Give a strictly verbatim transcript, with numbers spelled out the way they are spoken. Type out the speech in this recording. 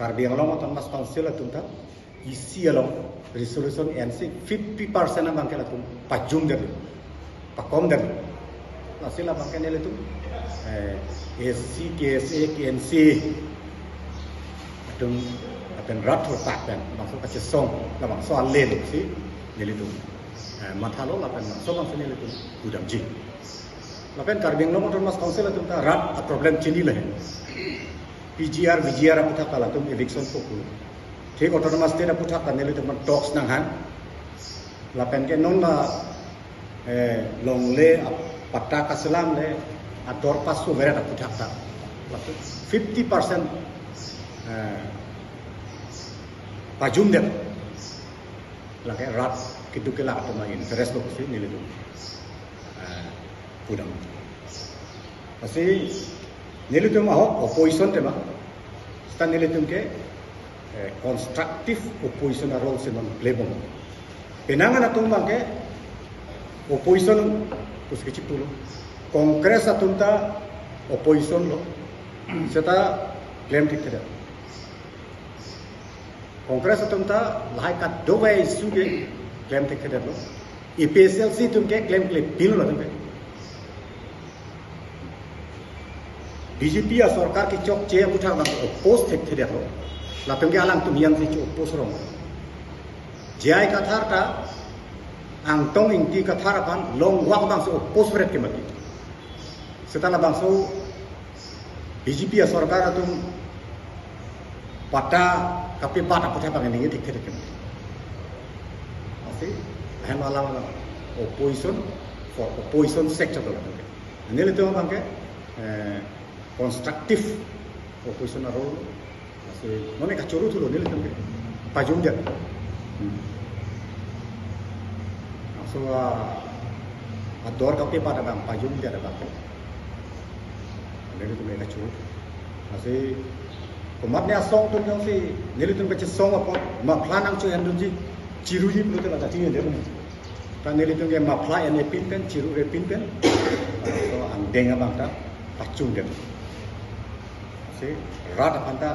Karbi Anglong Autonomous Council atum ta E C along resolution ensi fifty percent abang ke latum pajumdet, pakomdet. Lasi labang ke nelitum, eh, A C, K S A, K N C atum, atum rat thurpak pen bangso kachesong, labangso ale lo si nelitum, eh, mathalo lapen bangso bangso nelitum pudamji. Lapen Karbi Anglong Autonomous Council atum ta rat a-problem chini lahen. P G R, V G R aputhak ta latum eviction poku. Thik Autonomous State aputhak ta nelitum talks nanghan. Lapen ke non la, eh, longle a-, patta kaselam le ador paso veret aputhak ta fifty percent, eh, pajumdet. Lake rat keduk kelak atum a-interest lo si nelitum, eh, pudam. Lasi nelitum ahok opposition tema. Seta nelitum ke, eh, constructive opposition a-role si non play bom. Penang an atum abang ke opposition pusi kechipulo. Congress atum ta opposition lo. Seta claim thekthedet. Congress atum ta lahai kadokave issue ke claim thekthedetlo. A P H L C atum ke claim klepinlo latum ke. B J P asorkar kechokche aputhak abang oppose thekthedetlo. Latum ke alangtum yang si cho-oppose rong. J I Kathar ta Angtong Ingti Kathar aphan long walk abang si oppose ret ke mati. Seta labangso B J P asorkar atum patta kapebat aputhak abang ningje thekthedet. Lasi hem alam alam opposition for opposition sector lo. Nelitum abang ke, eh, constructive opposition a-role. Lasi non ke kachoro thulo nelitum ke pajumdet. Hmm. Laso a, ador kapebat abang pajumdet abang. Nelitum ke kachoro. Lasi komatne asong atum jongsi nelitum kachesong apot maphla nangchohemdunji, chiruji pulote la jati nelitum. Ta nelitum ke maphla en-epin pen, chiru-epin pen, laso angdeng abang ta pachumdet. Lasi rat aphan ta